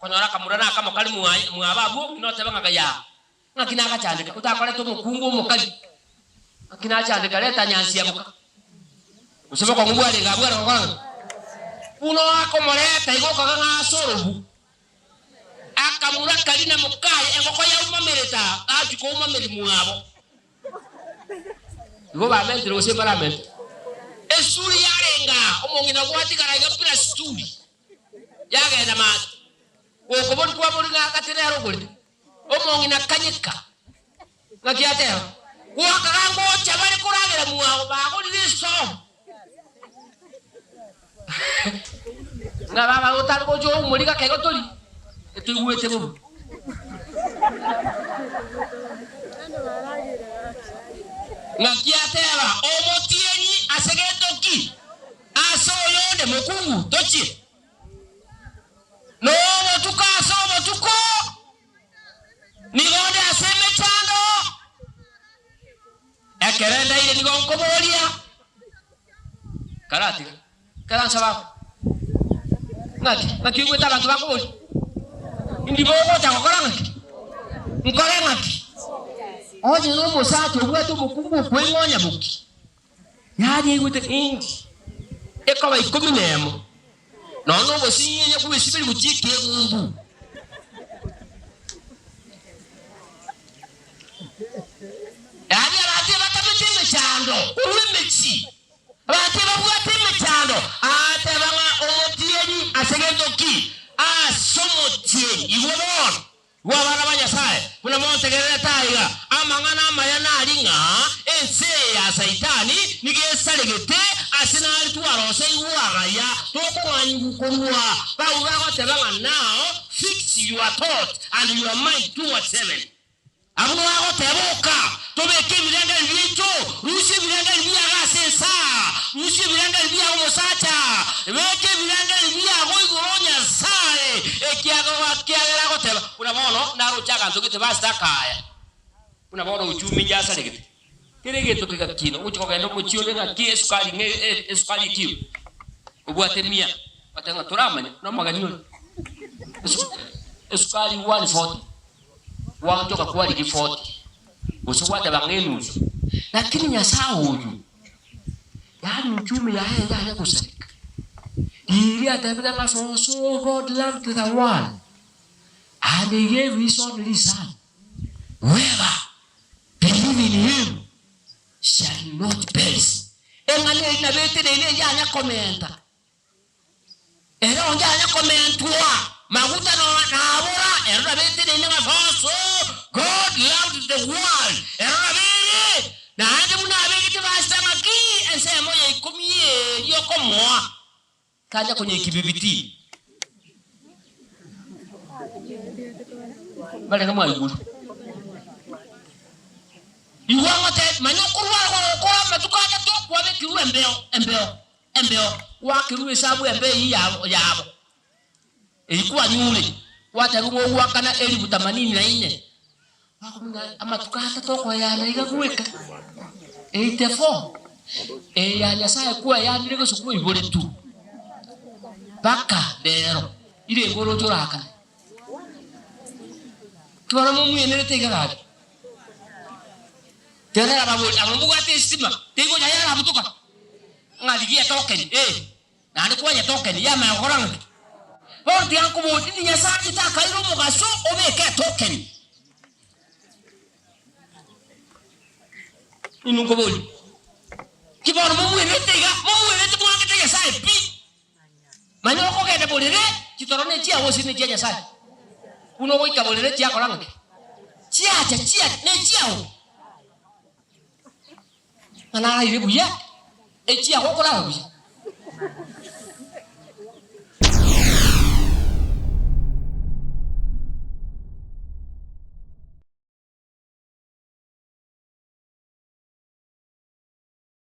Okonyora akamura na akamo kare mwaye mwabo abwo, ng'ina otebe ng'a yaa, ng'aki nagachandeka, otakorete omokungu omokari, ng'aki nachandeka, reta nyansi abuka. Gose bokong'u bwarenge abwo are gokora ng'a? Buna oakomoreta igo okaga ng'a ase orobu. Akamura karia na mokaye, engoko yaumamerete aa, gachia koumameria mwabo. Igo bamentire gose mbaramente. Esuri yarenge aa, omong'ina gwatigara iga bila sturi. Yagenda maate, gokobori kwabori ng'a gati nere ogorete. Omong'ina akanyeka, ng'aki ateba, Goakaga ngocha bare koragera mwao, bagorire esoo. Ng'a baba otari gocha oumori gake igo tori, etoigwete bobe. Ng'aki ateba, Omotienyi ase gento ki? Ase oyonde mokungu tochie, nobotuko ase obotuko, nigo nde ase emechando, ekero endaire nigo nkoboria, Karatiga, karansa baba, ng'aki, ng'aki oigwete abanto bakoboria? Indi bogocha gokora ng'aki? Nkore ng'aki? Onye nomosacha obwate omokungu okoing'onya boki. Yaria aigwete indi ekoba ikomi nemo, nonya nobosinyinya bw'esiberi gochia ekegumbu. Yaani abanto ebatamete emechando korwa emechie, abanto ebabwate emechando, agateba ng'a omotienyi ase gento ki? Ase omotienyi. Igwa bono. Igo abana ba Nyasae, buna montegererete aiga, amang'ana amaya nari ng'a ense eye ya Saitani nigo esaregete, ase nari twaroseigwe agaya, tokong'anyigwa korwa barabwo bagoteba ng'a now fix your thought and your mind towards heaven. Abwo bagoteba oka, tobeke ebirengererio biaito, rusia ebirengererio biago ase ense aa, rusia ebirengererio biago omosacha aa, beka ebirengererio biago igoro o Nyasae, ekiagera agoteba, buna bono naroche aganto gete basete akaya, buna bono uchumi nyasaregete, kera egento kegakina, ogochia kogenda omochie onde ng'aki esukari ng'a esukari ekilo, obwate mia, ogoteba ng'a toramanya, nomogeni ore, esukari 140. Gwaonchoka kwarigia efoti, gose gwateba ng'a enusu. Lakini Nyasae oyio, yaani uchumi yaye yanya gosareka. Riria atebete ng'a for so God loved the world, and he gave his only son, whoever believe in him shall not perish. Eng'ana eria nabo eteneine yanya komenta. Ere onde anye komentwa maguta nabora, ero nabo eteneine ng'a for so God loved the world, ero nabo ere, naende buna abegete pastor ng'a ki ensemo ya ikomi eria okomoa, tanya konyekia bibiti. Barenge mwaigure. Igwa ngotebi, manya okorwara gogokora amatuko atato kwabekirwe embeo, embeo. Embeo, gwakerwe esabu embeo eyio yabo yabo, eyio kwanyure, gwatebiwa ng'a ogoakana elifu themanini na inye, bakomanya amatuko atato okoeyana iga gweka, 84, eye ya Nyasaye kwaeyanire gose kwaiboretwe, mpaka rero, irenge oroche orakane. Ki bono momwenerete iga gaki? Terera ababori, aba mbobwate esitima, teigocha yarabutoka. Ng'a rigia etokeni, ee, naende kwanya etokeni, yamanya gokora ng'aki? Bono tiga nkoborie, indi Nyasae achete akaira omogaso obeke etokeni? Inwe nkoborie, ki bono momwenerete iga, momwenerete mwangete Nyasae pi? Manya okogenda borere, chitoro nechiao gose nechia Nyasae? Buna ogoika borere chiakora ng'aki? Chiacha chiacha, nechiao. Ng'a naraire buya, echiago okorara buya.